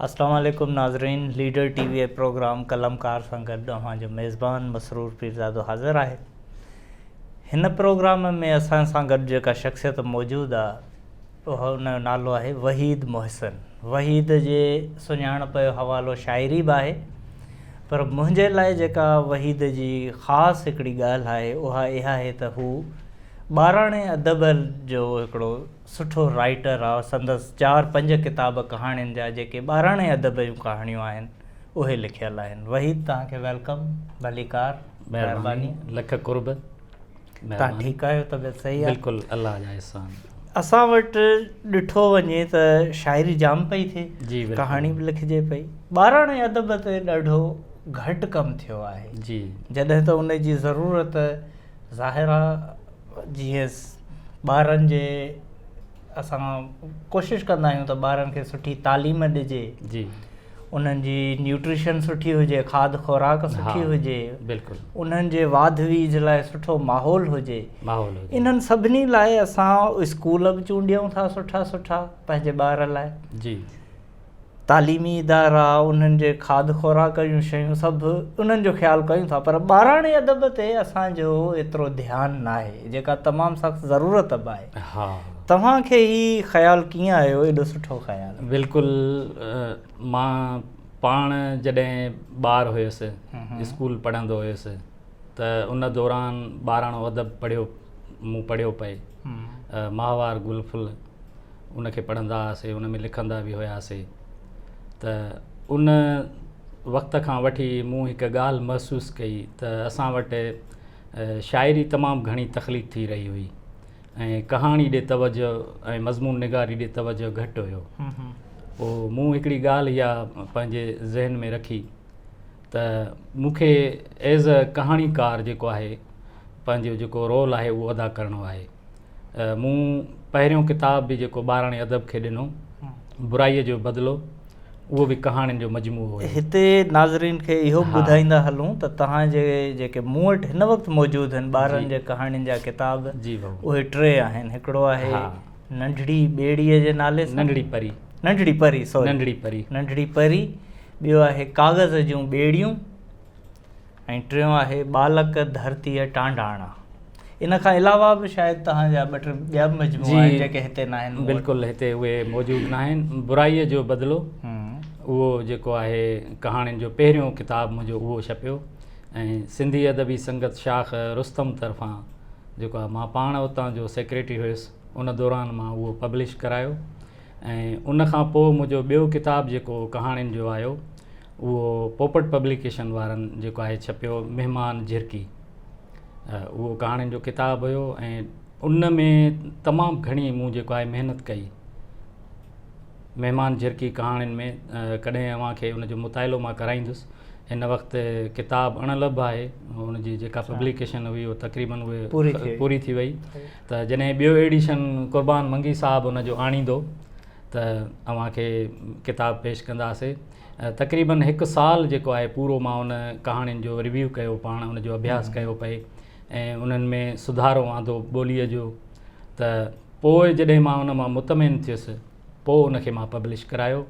اسلام عليڪم ناظرين ليڊر ٽي وي پروگرام قلمڪار سان گڏ اوهان جو ميزبان مسرور پيرزادو حاضر آهي هن پروگرام ۾ اسان سان گڏ جيڪا شخصيت موجود آ اها ان جو نالو آهي وحيد محسن وحيد جي سڃاڻپ جو حوالو شاعري به آهي پر منهنجي لاء جيڪا وحيد جي خاص هڪڙي ڳالهه آهي اها اها آهي ته هو ٻاراڻي ادب جو هڪڙو سٺو رائيٽر آ سندس چار پنج ڪتاب ڪهاڻين جا جيڪي ٻاراڻي ادب جون ڪهاڻيون آهن اهي لکيل آهن وحيد توهان کي welcome ڀليڪار مهرباني لک قرب توهان ٺيڪ آهيو طبيعت صحيح آ بلڪل الله جا احسان اسان وٽ ڏٺو وڃي ته شاعري جام پئي ٿئي جي بلڪل ڪهاڻي به لکجي پئي ٻاراڻي ادب تي ڏاڍو گهٽ ڪم ٿيو آهي جي جڏهن ته ان جي ضرورت ظاهر آ جيئن ٻارن جي اسان ڪوشش ڪندا آهيون ته ٻارن کي سٺي تعليم ڏجي جي انهن جي نيوٽريشن سٺي هجي کاڌ خوراڪ سٺي هجي بلڪل انهن جي واڌ ويجهه لاء سٺو ماحول هجي ماحول هجي انهن سڀني لاء اسان اسڪول به چونڊيون ٿا سٺا سٺا پنهنجي ٻار لاء جي تعليمي ادارا، انهن جي کاڌ خوراڪ جون شيون سڀ انهن جو خيال ڪيون ٿا پر ٻاراڻي ادب تي اسان جو ايترو ڌيان ناهي جيڪا تمام سخت ضرورت به آهي. ها. توهان کي هي خيال ڪيئن آيو ايڏو سٺو خيال؟ بلڪل مان پاڻ جڏهن ٻار هيس اسڪول پڙهندو هيس ته ان دوران ٻاراڻو ادب پڙهيو مون پڙهيو پئي ماهوار گل ڦل ان کي پڙهندا هئاسي ان ۾ لکندا به هياسي ته ان وقت کان وٺي مون هڪ ڳالهه محسوس ڪئي ته اسان وٽ شاعري تمام گهڻي تخليق ٿي رهي هئي ۽ ڪهاڻي ڏي توجه ۽ مضمون نگاري ڏي توجه گهٽ هيو پوء مون هڪڙي ڳالهه اها پنهنجي ذهن ۾ رکي ته مون کي ايز اي ڪهاڻيڪار جيڪو آهي پنهنجو جيڪو رول آهي اهو ادا ڪرڻو آهي مون پهريون ڪتاب به جيڪو ٻاراڻي ادب کي ڏنو برائيء جو بدلو اهو به ڪهاڻين جو مجموعو هيو. هتي ناظرين کي اهو به ٻڌائيندا هلون ته توهان جي جيڪي مون وٽ هن وقت موجود آهن ٻارن جي ڪهاڻين جا ڪتاب اهي ٽي آهن هڪڙو آهي ننڍڙي ٻيڙيء جي نالي سان ننڍڙي پري ننڍڙي پري سوري ننڍڙي پري ننڍڙي پري ٻيو آهي ڪاغذ جون ٻيڙيون ۽ ٽيون آهي ٻالڪ ڌرتيء ٽانڊاڻا. ان کان علاوه به شايد توهان جا ٻه ٽي ٻيا به مجموعا آهن جيڪي هتي ناهن مون وٽ. بلڪل هتي اهي موجود ناهن. برائيء جو بدلو اهو جيڪو آهي ڪهاڻين جو پهريون ڪتاب منهنجو اهو ڇپيو ۽ سنڌي ادبي سنگت شاخ رستم طرفان جيڪو آهي مان پاڻ اتان جو سيڪريٽري هيس ان دوران مان اهو پبلش ڪرايو ۽ ان کان پوء منهنجو ٻيو ڪتاب جيڪو ڪهاڻين جو آيو اهو پوپٽ پبليڪيشن وارن جيڪو آهي ڇپيو مهمان جهرڪي اهو ڪهاڻين جو ڪتاب هيو ۽ ان ۾ تمام گهڻي مون جيڪو آهي محنت ڪئي مهمان جهرڪي ڪهاڻين ۾ ڪڏهن اوهان کي ان جو مطالعو مان ڪرائيندس هن وقت ڪتاب اڻلڀ آهي ان جي جيڪا پبليڪيشن هئي اهو تقريبن اهي پوري ٿي وئي ته جڏهن ٻيو ايڊيشن قربان منگي صاحب ان جو آڻيندو ته اوهان کي ڪتاب پيش ڪنداسي تقريبن هڪ سال جيڪو آهي پورو مان ان ڪهاڻين جو ريويو ڪيو پاڻ ان جو اڀياس ڪيو پئي ۽ انهن ۾ سڌارو آندو ٻوليء جو ته پوء جڏهن مان ان مان مطمئن ٿيس پوء ان کي مان پبلش ڪرايو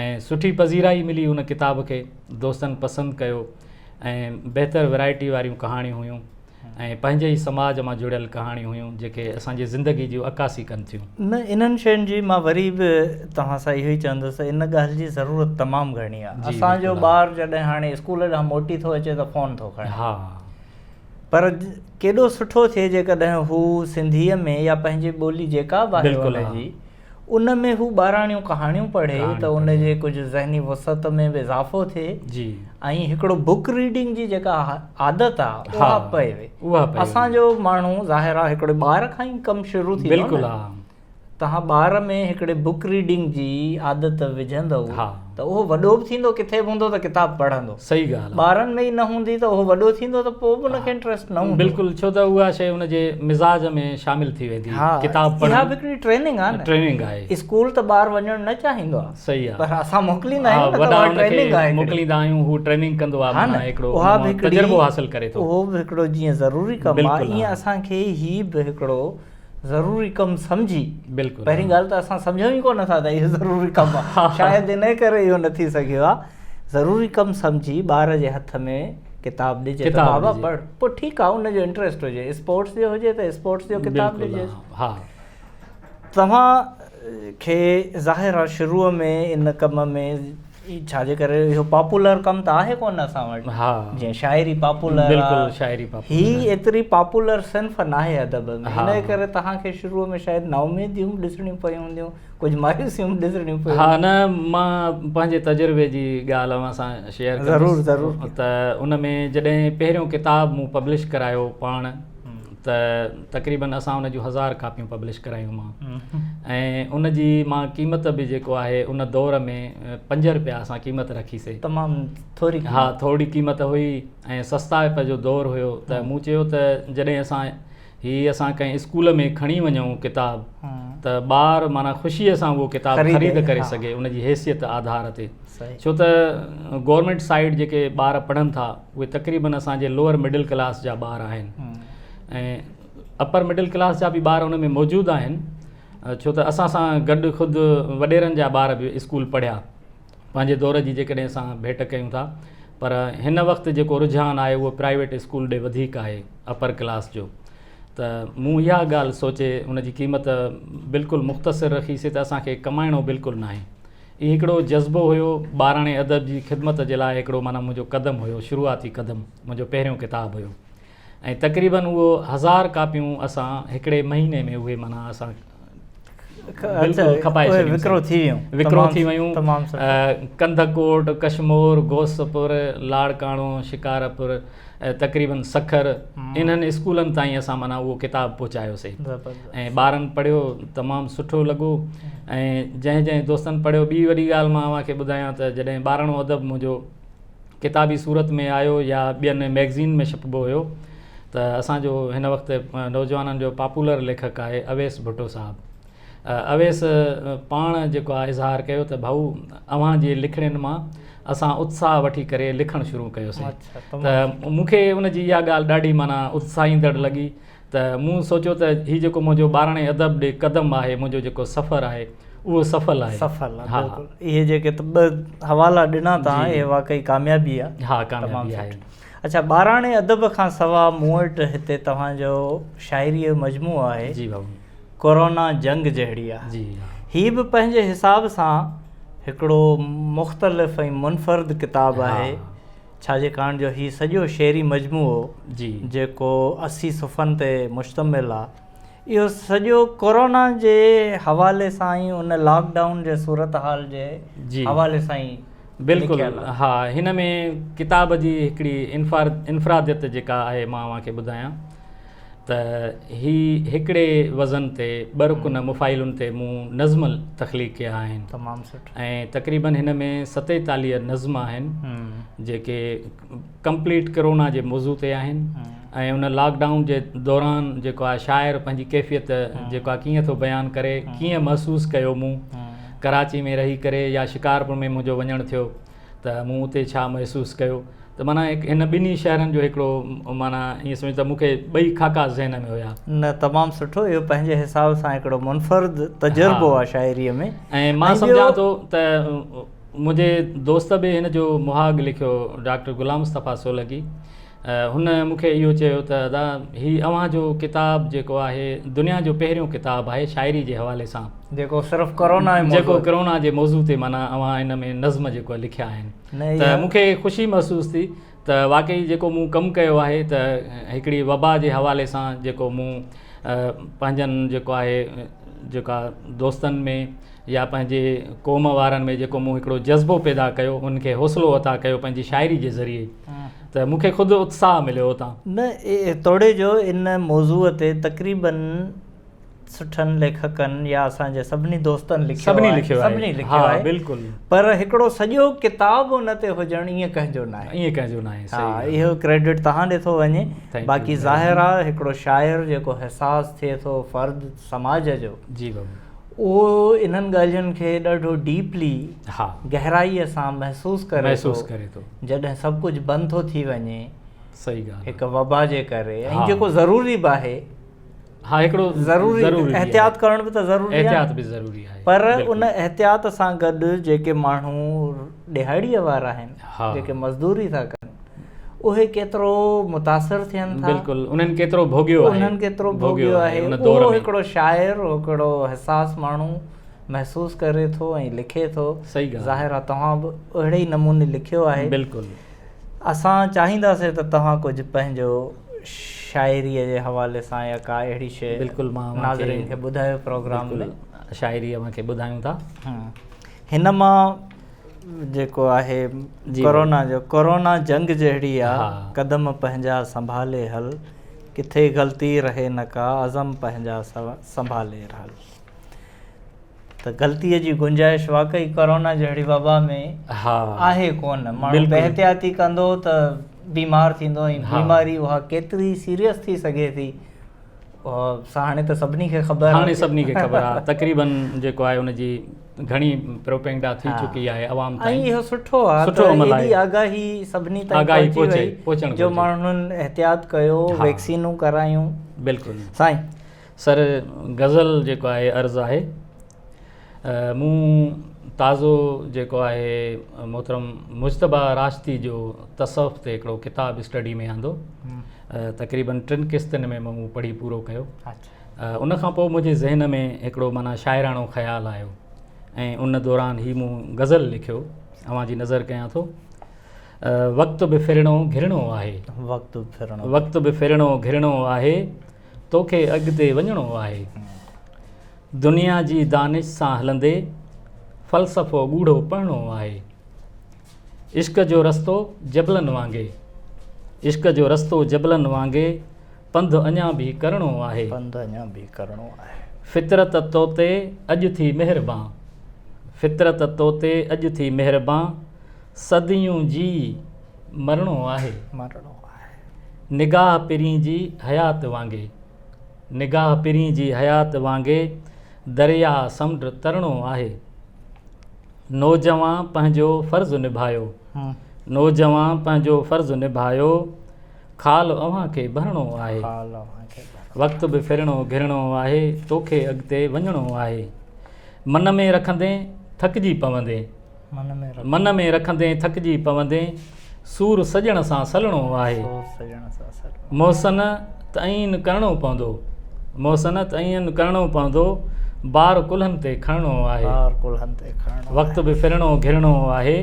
۽ سٺي پذيرائي ملي ان ڪتاب کي دوستن پسند ڪيو ۽ بهتر ورائٽي واريون ڪهاڻيون هيون ۽ پنهنجي ئي سماج مان جڙيل ڪهاڻيون هيون جيڪي اسان جي زندگي جون عڪاسي ڪن ٿيون. نه انهن شين جي مان وري به توهان سان اهو ئي چوندس ته ان ڳالهه جي ضرورت تمام گهڻي آهي. اسان جو ٻار جڏهن هاڻي اسڪول ڏانهن موٽي ٿو اچي ته فون ٿو کڻي. پر ڪيڏو سٺو ٿئي جيڪڏهن هو سنڌيء ۾ يا پنهنجي ٻولي جيڪا به آهي ان جي ان ۾ هو ٻاراڻيون ڪهاڻيون پڙهي ته ان جي ڪجهه ذهني وسعت ۾ به اضافو ٿئي ۽ هڪڙو بڪ ريڊنگ جي جيڪا عادت آ اها پوي. اسان جو ماڻهو ظاهر آ هڪڙي ٻار کان ئي ڪم شروع ٿيندو نه. توهان ٻار ۾ هڪڙي بڪ ريڊنگ جي عادت وجهندؤ ته اهو وڏو به ٿيندو ڪٿي به هوندو ته ڪتاب پڙهندو. صحيح ڳالهه آ. ٻارن ۾ ئي نه هوندي ته اهو وڏو ٿيندو ته پوء به ان کي انٽريسٽ نه هوندو. بلڪل ڇو ته اها شيء ان جي مزاج ۾ شامل ٿي ويندي ڪتاب پڙهڻ. اها به هڪڙي ٽريننگ آ نه. ٽريننگ آهي. اسڪول ته ٻار وڃڻ نه چاهيندو آ. صحيح آ. پر اسان موڪليندا آهيون نه ته اها ٽريننگ آهي. موڪليندا آهيون هو ٽريننگ ڪندو آ معنيٰ هڪڙو تجربو حاصل ڪري ٿو. اهو به هڪڙو جيئن ضروري ڪم آ ايئن اسان کي هي به هڪڙو ضروري ڪم سمجهي بلڪل پهرين ڳالهه ته اسان سمجهون ئي ڪونه ٿا ته اهو ضروري ڪم آهي شايد ان ڪري اهو نه ٿي سگهيو آهي ضروري ڪم سمجهي ٻار جي هٿ ۾ ڪتاب ڏجي ته بابا پڙهه پوء ٺيڪ آهي ان جو انٽريسٽ هجي اسپورٽس جو هجي ته اسپورٽس جو ڪتاب ڏجي ها توهان کي ظاهر آهي شروع ۾ ان ڪم ۾ ڇا جي ڪري اهو پاپولر ڪم ته آهي ڪونه اسان وٽ ها جيئن شاعري پاپولر بلڪل شاعري پاپولر هي ايتري پاپولر صنف ناهي ادب ۾ ان جي ڪري توهان کي شروع ۾ شايد نااميديون به ڏسڻيون پيون هونديون ڪجهه مايوسيون به ڏسڻيون پيون ها نه مان پنهنجي تجربي جي ڳالهه اوهان سان شيئر ڪندس ضرور ضرور ته ان ۾ جڏهن پهريون ڪتاب مون پبلش ڪرايو پاڻ ته تقريبن اسان ان جون هزار ڪاپيون پبلش ڪرايون مان ۽ ان جي مان قيمت به جيڪو آهي ان دور ۾ پنج روپيا اسان قيمت رکي سي تمام ٿوري ها ٿوري قيمت هئي ۽ سستائپ جو دور هيو ته مون چيو ته جڏهن اسان هي اسان ڪنهن اسڪول ۾ کڻي وڃون ڪتاب ته ٻار معنيٰ خوشيء سان اهو ڪتاب خريد ڪري سگهي ان جي حيثيت آڌار تي ڇو ته گورنمينٽ سائيڊ جيڪي ٻار پڙهن ٿا اهي تقريبن اسان جي لوئر مڊل ڪلاس جا ٻار آهن ۽ اپر مڊل ڪلاس جا به ٻار ان ۾ موجود آهن ڇو ته اسان سان گڏ خود وڏيرن جا ٻار به اسڪول پڙهيا پنهنجي دور جي جيڪڏهن اسان ڀيٽ ڪيون ٿا پر هن وقت جيڪو رجحان آهي اهو پرائيويٽ اسڪول ڏي وڌيڪ آهي اپر ڪلاس جو ته مون اها ڳالهه سوچي ان جي قيمت بلڪل مختصر رکي سي ته اسان کي ڪمائڻو بلڪل ناهي هي هڪڙو جذبو هيو ٻاراڻي ادب جي خدمت جي لاء هڪڙو معنيٰ منهنجو قدم هيو شروعاتي قدم منهنجو پهريون ڪتاب هيو ۽ تقريبن اهو هزار ڪاپيون اسان هڪڙي مهيني ۾ اهي معنيٰ اسان بلڪل کپائي ڇڏيون وڪرو ٿي ويون وڪرو ٿي ويون ڪنڌڪوٽ ڪشمور غوثپور لاڙڪاڻو شڪارپور تقريبن سکر انهن اسڪولن تائين اسان معنيٰ اهو ڪتاب پهچايوسي ۽ ٻارن پڙهيو تمام سٺو لڳو ۽ جنهن جنهن دوستن پڙهيو ٻي وڏي ڳالهه مان اوهان کي ٻڌايان ته جڏهن ٻاراڻو ادب منهنجو ڪتابي صورت ۾ آيو يا ٻين ميگزين ۾ ڇپبو هيو ته اسان جو هن وقت نوجوانن جو پاپولر ليکڪ آهي اويس ڀٽو صاحب اويس پاڻ جيڪو آهي اظهار ڪيو ته ڀائو اوهان جي لکڻين مان اسان اتساهه وٺي ڪري لکڻ شروع ڪيوسين ته مون کي ان جي اها ڳالهه ڏاڍي معنيٰ اتساهيندڙ لڳي ته مون سوچيو ته هي جيڪو منهنجو ٻاراڻي ادب ڏي قدم آهي منهنجو جيڪو سفر آهي اهو سڦل آهي. سڦل آهي بلڪل اهي جيڪي ٻه حوالا ڏنا توهان اهي واقعي ڪاميابي آهي. ها ڪاميابي آهي. اڇا ٻاراڻي ادب کان سوا مون وٽ هتي توهان جو شاعريء جو مجموعو آهي. جي بابو. ڪورونا جنگ جهڙي آهي. جي ها. هي به پنهنجي حساب سان هڪڙو مختلف ۽ منفرد ڪتاب آهي. ڇا جي ڪاڻ جو هي سڄو شعري مجموعو جي. جيڪو 80 صفحن تي مشتمل آ اهو سڄو ڪورونا جي حوالي سان ئي ان لاڪ ڊائون جي صورتحال جي جي. حوالي سان ئي بلڪل لکيل آ. ها هن ۾ ڪتاب جي هڪڙي انفراديت جيڪا آهي مان اوهان کي ٻڌايان ته هي هڪڙي وزن تي ٻه رڪن مفاعيلن تي مون نظم تخليق ڪيا آهن. تمام سٺو. ۽ تقريبن هن ۾ 47 نظم آهن جيڪي ڪمپليٽ ڪرونا جي موضوع تي آهن ۽ ان لاڪ ڊائون جي دوران جيڪو آهي شاعر پنهنجي ڪيفيت جيڪو آهي ڪيئن ٿو بيان ڪري ڪيئن محسوس ڪيو مون ڪراچي ۾ رهي ڪري يا شڪارپور ۾ منهنجو وڃڻ ٿيو ته مون اتي ڇا محسوس ڪيو ته معنيٰ هن ٻنهي شهرن جو هڪڙو معنيٰ ائين سمجهه ته مون کي ٻئي خاڪا ذهن ۾ هيا. نه تمام سٺو اهو پنهنجي حساب سان هڪڙو منفرد تجربو آهي شاعريء ۾. ۽ مان سمجهان ٿو ته منهنجي دوست به هن جو مهاڳ لکيو ڊاڪٽر غلام مصطفيٰ سولنگي هن مون کي اهو چيو ته ادا هي اوهان جو ڪتاب جيڪو آهي دنيا جو پهريون ڪتاب آهي شاعري جي حوالي سان جيڪو صرف ڪورونا جي جيڪو ڪورونا جي موضوع تي معنيٰ اوهان ان ۾ نظم جيڪو لکيا آهن ته مون کي خوشي محسوس ٿي ته واقعي جيڪو مون ڪم ڪيو آهي ته هڪڙي وبا جي حوالي سان جيڪو مون پنهنجن جيڪو آهي جيڪا دوستن ۾ يا پنهنجي قوم وارن ۾ جيڪو مون هڪڙو جذبو پيدا ڪيو ان کي حوصلو عطا ڪيو پنهنجي شاعري جي ذريعي ته مون کي خود اتساهه مليو اتان. نه توڙي جو ان موضوع تي تقريبن سٺن ليکڪن يا اسان جي سڀني دوستن لکيو آهي سڀني لکيو آهي بلڪل پر هڪڙو سڄو ڪتاب ان تي هجڻ ائين ڪنهن جو ناهي ائين ڪنهن جو ناهي صحيح اهو ڪريڊٽ توهان ڏي ٿو وڃي باقي ظاهر آهي هڪڙو شاعر جيڪو حساس ٿئي ٿو فرد سماج جو جي بابا اهو انهن ڳالهين کي ڏاڍو ڊيپلي ها گهرائي سان محسوس ڪري محسوس ڪري ٿو جڏهن سڀ ڪجهه بند ٿو ٿي وڃي صحيح ڳالهه هڪ وبا جي ڪري ۽ جيڪو ضروري به آهي. ها هڪڙو ضروري احتياط ڪرڻ به ته ضروري آهي احتياط به ضروري آهي پر ان احتياط سان گڏ جيڪي ماڻهو ڏهاڙيء وارا آهن جيڪي مزدوري ٿا ڪن اهي ڪيترو متاثر ٿين ٿا بلڪل انهن ڪيترو ڀوڳيو آهي انهن ڪيترو ڀوڳيو آهي اهو هڪڙو شاعر هڪڙو حساس ماڻهو محسوس ڪري ٿو ۽ لکي ٿو صحيح ڳالهه ظاهر آهي توهان به اهڙي ئي نموني لکيو آهي بلڪل اسان چاهينداسين ته توهان ڪجهه پنهنجو شاعريء جي حوالي سان يا ڪا اهڙي شيء بلڪل مان ناظرين کي ٻڌايو پروگرام ۾ شاعري اوهان کي ٻڌايون ٿا هن مان جيڪو آهي ڪورونا جو ڪورونا جنگ جهڙي آ قدم پنهنجا سنڀالي هل ڪٿي غلطي رهي نه ڪا عزم پنهنجا سنڀالي هل ته غلطيء جي گنجائش واقعي ڪورونا جهڙي وبا ۾ آهي ڪونه. ماڻهو بي احتياطي ڪندو ته بيمار ٿيندو ۽ بيماري اها ڪيتري سيريس ٿي سگهي ٿي سا هاڻي ته سڀني کي خبر آهي. هاڻي سڀني کي خبر آهي تقريبن جيڪو آهي ان جي گهڻي پروپينڊا ٿي چڪي آهي عوام تائين. ۽ اهو سٺو آهي ته ايڏي آگاهي سڀني تائين پهچي وئي جو ماڻهن احتياط ڪيو ويڪسينون ڪرايون. بلڪل سائين. سر غزل جيڪو آهي عرض آهي مون تازو جيڪو آهي محترم مجتبيٰ راشدي جو تصوف تي هڪڙو ڪتاب اسٽڊي ۾ آندو تقريبن ٽن قسطن ۾ مون پڙهي پورو ڪيو ان کان پوء منهنجي ذهن ۾ هڪڙو معنيٰ شاعراڻو خيال آيو ۽ ان دوران هي مون غزل لکيو اوهان جي نظر ڪيان ٿو وقت به ڦرڻو گهرڻو آهي وقت به ڦرڻو گهرڻو آهي توکي اڳتي وڃڻو آهي. دنيا جي دانش سان هلندي فلسفو ڳوڙهو پڙهڻو آهي. عشق جو رستو جبلن وانگي عشق جو رستو جبلن وانگي پنڌ اڃا ڀي ڪرڻو آهي. پنڌ اڃا ڀي ڪرڻو آهي. فطرت توتي اڄ ٿي مهربان فطرت توتي اڄ ٿي مهربان صديون جي مرڻو آهي. مرڻو آهي. نگاهه پرين جي حيات وانگي. نگاهه پرين جي حيات وانگي درياء سمنڊ ترڻو آهي. نوجوان پنهنجو فرض نڀايو. نوجوان پنهنجو فرض نڀايو خال اوهان کي ڀرڻو آهي. وقت به ڦرڻو گهرڻو آهي توکي اڳتي وڃڻو آهي. من ۾ رکندين ٿڪجي پوندين. من ۾ رکندين ٿڪجي پوندين، سور سڄڻ سان سلڻو آهي. محسن تعين ڪرڻو پوندو، محسن تعين ڪرڻو پوندو، بار ڪلهن تي کڻڻو آهي. وقت به ڦرڻو گهرڻو آهي،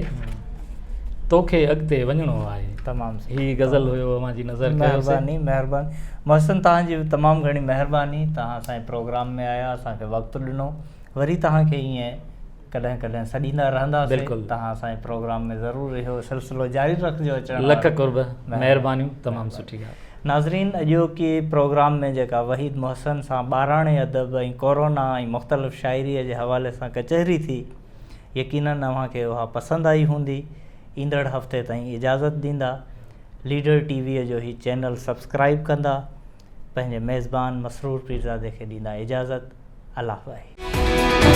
توکي اڳتي وڃڻو آهي. تمام هي غزل هيو اوهان جي نظر ڪيوسين. مهرباني مهرباني محسن توهان جي تمام گهڻي مهرباني توهان اسان جي پروگرام ۾ آيا اسان کي وقت ڏنو وري توهان کي ائين ڪڏهن ڪڏهن سڏيندا رهنداسين توهان اسان جي پروگرام ۾ ضرور اهو سلسلو جاري رکجو اچڻ لک قرب مهربانيون تمام سٺي ڳالهه. ناظرين اڄوڪي پروگرام ۾ جيڪا وحيد محسن سان ٻاراڻي ادب ۽ ڪورونا ۽ مختلف شاعري جي حوالي سان ڪچهري ٿي يقينن اوهان کي اها پسند آئي هوندي ايندڙ هفتي تائين اجازت ڏيندا ليڊر ٽي وي جو هي چينل سبسڪرائيب ڪندا پنهنجي ميزبان مسرور پيرزادي کي ڏيندا اجازت الله واهي.